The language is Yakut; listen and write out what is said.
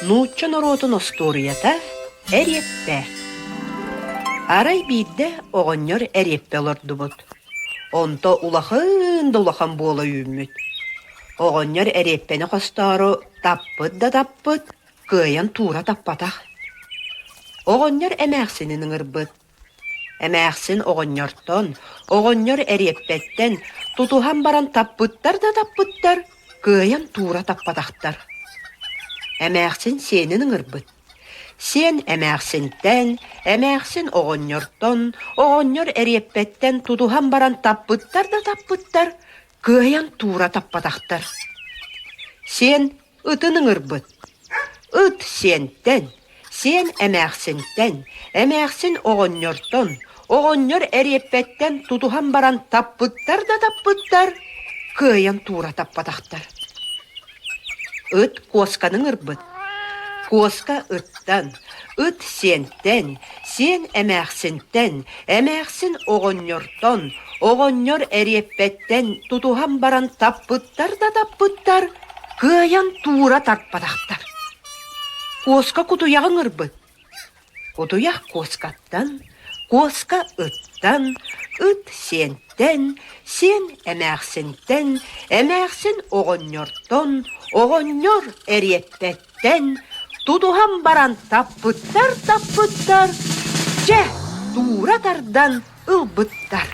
Нуучча норуотун остуоруйата Эриэппэ. Арай биирдэ оҕонньор эриэппэ олордубут. Онто улахан да улахан буола үүммүт. Оҕонньор эриэппэни хостоору таппыт да таппыт, кыайан туура таппатах. Оҕонньор эмээхсинин ыҥырбыт. Эмээхсин оҕонньортон, оҕонньор эриэппэттэн тутуһан баран таппыттар да таппыттар, кыайан туура таппатахтар. Эмээхсин сиэнин ыҥырбыт. Сиэн эмээхсинтэн, эмээхсин оҕонньортон, оҕонньор эриэппэттэн тутуһан баран таппыттар да таппыттар, кыайан туура таппатахтар. Сиэн ытын ыҥырбыт. Ыт сиэнтэн, сиэн эмээхсинтэн, эмээхсин оҕонньортон, оҕонньор эриэппэттэн тутуһан баран таппыттар да таппыттар, кыайан туура таппатахтар. Ыт куосканы ыҥырбыт. Куоска ыттан, ыт сиэнтэн, сиэн эмээхсинтэн, эмээхсин оҕонньортон, оҕонньор эриэппэттэн тутуһан баран таппыттар да таппыттар, кыайан туура тарпатахтар. Куоска кутуйаҕы ыҥырбыт. Кутуйах куоскаттан, куоска ыттан, ыт сиэнтэн, сиэн эмээхсинтэн, эмээхсин оҕонньортон, оҕонньор эриэппэттэн тутуһан баран таппыттар-таппыттар, дьэ, туура тардан ылбыттар.